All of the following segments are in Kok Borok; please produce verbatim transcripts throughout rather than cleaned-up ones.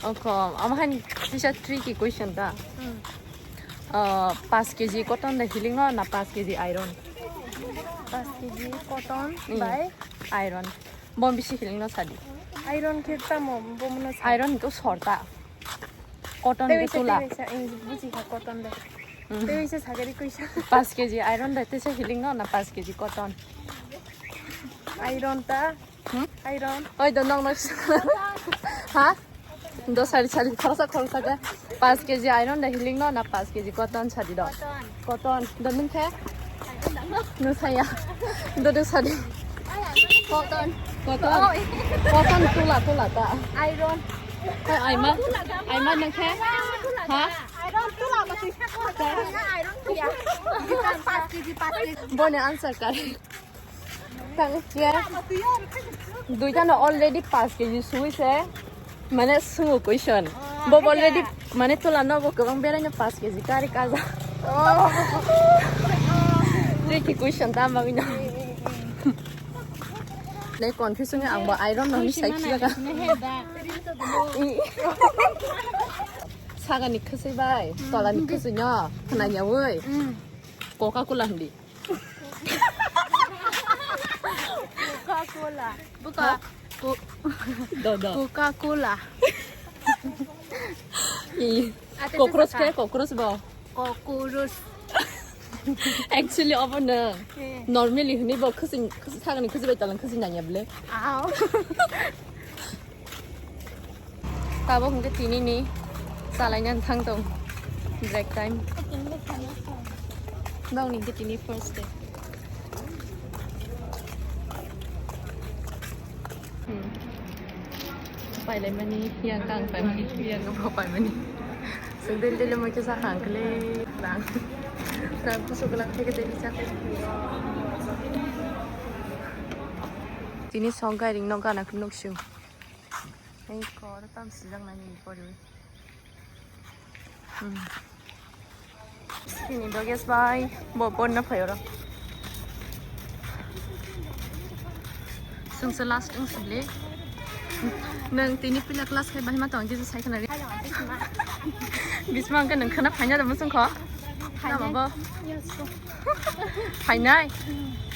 Oko, omo hani kisa tricky question da. Hmm. Ah, paanch K G cotton da healing no na paanch K G iron? Paanch K G cotton Hmm. By? Iron. Bo bisi healing no sadi. Iron khe tamo, bo mano sa- Iron to sorta. Cotton Tei ke waisa, tula. Tei waisa, ang buji kha cotton da. Hmm. Tei waisa sagari kuisa. Paanch K G iron da tesa healing no na paanch K G cotton? Iron ta. Hmm? Iron. Oi, do nong nong. Ha? Do sari sari khoroksa khoroksa ke. Paanch K G iron da healing no na paanch K G cotton sadi do. Cotton. Cotton. Do nung khe? Nung saya. Do do sadi. Cotton. Cotton. Oh. Cotton tula tula ta. Iron. Hai, aima. Aima nung khe? Ha? Iron tula ta. Iron tula. Paanch K G, paanch K G. Boni answer kar. Tang, ya. Duita no already paanch K G suwi se. Mane sungo question. Oh, bo already mane tula no bo kwbang berai no paanch K G kari kaja. Oh. Tricky question ta ma bino. Nei confusing ang bo iron no ni sai khiya ka. Sagani khwswi bai, tolani khwswi no, khwnanya wi. Mm. Coca Cola hindi. Coca Cola. Buka. Ha? Co- Do, do. Coca Cola. I. Ate cockroach saka. Ke cockroach bo. Cockroach. Actually, obo no. Eh. Normally, hini bo khusing, khusing thagani khusing bai talang khusing nanya ble. Aw. Tabuk hwnkhe tini ni chalaina thang tong break time. Nokni hwnkhe tini first day. Hmm. Pailaimani, yang kang paimani, yang bo paimani. Sing daily daily moi kisa hang kle lang. Lang kusu kelang theke daily chakle. Tini song kairing no gana khe nuksu. Ei kor tam sijak nani poriwi. Hmm. Sini doges bai bo bonna phayo ro. Sungsa last wng sibli. Nang tini pila class khai bahima tong kisa sai khna ri. Bisma wngkha nang khna phaina da musung kho. Tamo bo. Phainai?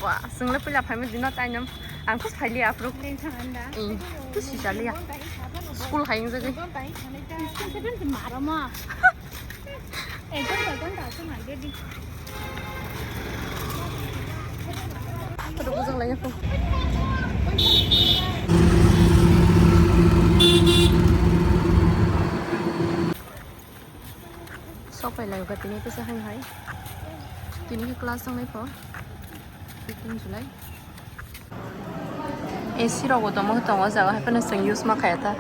Wa, sungla pila phaima dino tainam. Ang khos phaili apruk. Leng thang anda. Ih, tu sijaliya. School hai wng jagwi. Marama. Ekdom ekdom ta sung ande di. Ado bujang lai ko. Sok pai lai tini kisa hai hai. Tini khe class tongnai pho. Fifteen July. A C rok bo tongma khe tongo, o jaga hai phano chwng use ma khaya ta.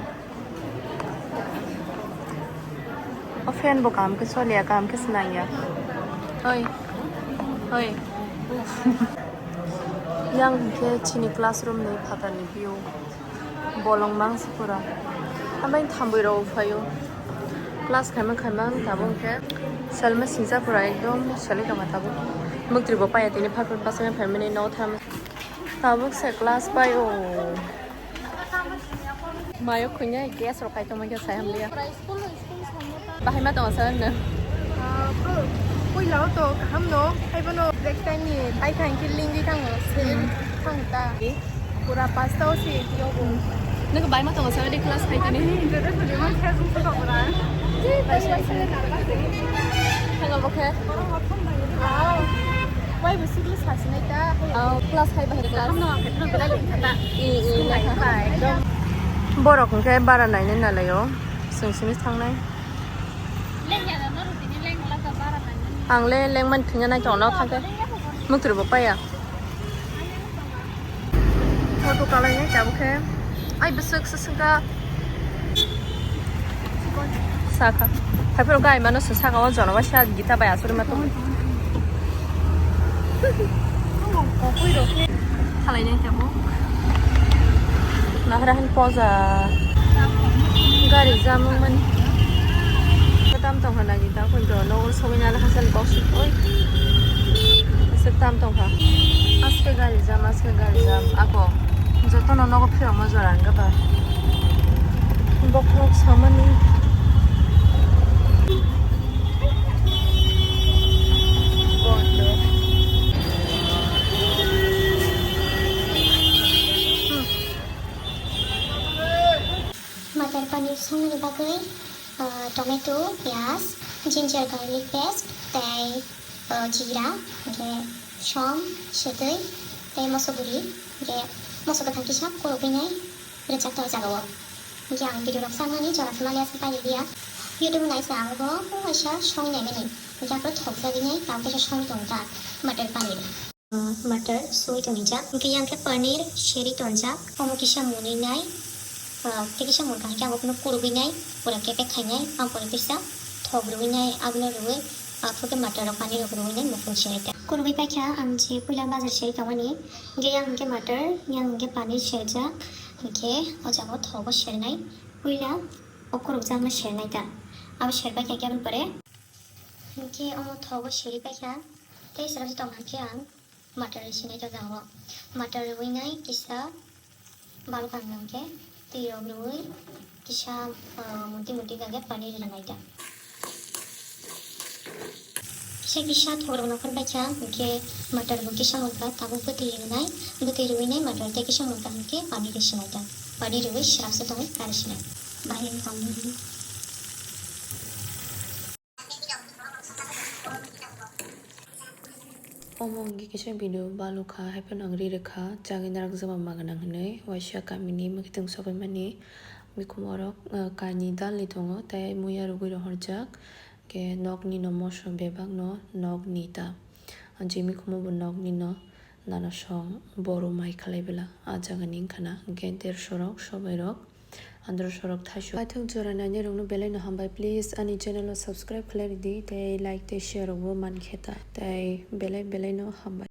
O fan bo kaham khe soliya, kaham khe se nangya. Oi, oi. Yang hinkhe chini classroom ni phatar ni view. Bolong mangsa pura. Amai thambwi rok phaio. Class khaima khaima tabuk khe salma singsa pura ekdom selai tongma tabuk. Muktri bo paya tini phar phar bachai phaimani no tham. Tabuk se class bai o. Mayo khunya gas rok kai tongma khe sai hamliya. Bahai ma tongo sir no? Ah, puila o to kaham no, hai bono break time ni pai thang ki lingwi thango, se Hmm. thang ta. Pura pasta o se yogo. Nang bai ma tongo sir, di class khai tini. Joto suli man khe sung sung pura. Thang abo khe. Wow. Wai bo sugli sa sinai ta. Oh, class khai bahai class. Kaham no, kaham belai leng kha ta. I, i, leng kha. Ekdom. Borok hwnkhe bara nainai nalaio. Chwng simi thangnai. Ang le lengmani thwngya nai tongno thangkhe. Muktri bo paya. Photo kalainai tabukhe. Ai bwswk swswngkha. Sakha. Haiphuru gai mano se saka o jono waisa gita bai asuri ma tongo. Khalai nai tamo. Nahra hin poja. Gari jam wng mani. Tam tong hana gita kun do no ul sogwi nala hasal box oi. Aswk tam tong kha. Aske gari jam, aske gari jam. Ako jotono nogo phirokma jora wngkha ba. Bokhorok samani. Paneer songni bagwi, ah, tomato, piyaj, ginger garlic paste, tei, ah, jira, hwnkhe som, swtwi, tei moso guri, hwnkhe moso kwthang kisa kurugwinai rwjak tong jagao. Hwnkhe ang video rok sanani jora thumani aswk pailiya. YouTube naisa ang bo waisa songwi naimani. Hwnkhe aphuru thokjagwinai tabuk kisa songwi tongkha matar paneer. Matar sui tongjak, hwnkhe yang khe paneer seri tongjak, omo kisa mwnwi nai, ah, tei kisa mwnka hwnkhe ang bono kurugwi nai, pura kepek khainai, ang pore kisa thok rwwi nai, abono rwwi, ah, phurkhe matar rok paneer rok rwwi nai mukhung seri ta. Kurugwi paikha ang je puila bazar seri tongmani, hwnkhe yang hwnkhe matar, yang hwnkhe paneer serjak, hwnkhe o jaga o thogo sernai, puila o kurukjakno sernai ta, abo serpaikha khe aboni pore, hwnkhe omo thogo seri paikha, tei srapsa tongkha khe ang. Matar rwi sinai ta jagao. Matar rwi nai kisa balokani hwnkhe twi rok rwi kisa, ah, munti munti khe paneer rwnai ta. Kisa kisa thok rok nongkhor baikha hwnkhe matar bo kisa mwnka tabuk bwtwi rwnai, bwtwi rwi nai matar tei kisa mwnka hwnkhe paneer rwi sinai ta. Paneer rwi srapsa tongwi kari sinai. Bahai tongwi. Omo hwnkhe kisa video balokha, haiphano ang ri rwkha, chagwi narwkjakma maganang hinwi, waisa kamini mwkhitwng sobaimani mikhumo rok, ah, kainwi dalni tongo, tei muya rwgwi rohorjak, khe nokni no moso bebak no nokni ta, je mikhumo bo nokni no. Nana song boru mai khlai bela, ah jagani wngkha na, hwnkhe dersorok sobairok, androsorok thaisu. Paithak jora nainai rokno belai no hambai, please ani channel o subscribe khlai ridi, tei like tei share rokbo mankhe ta, tei belai belai no hambai.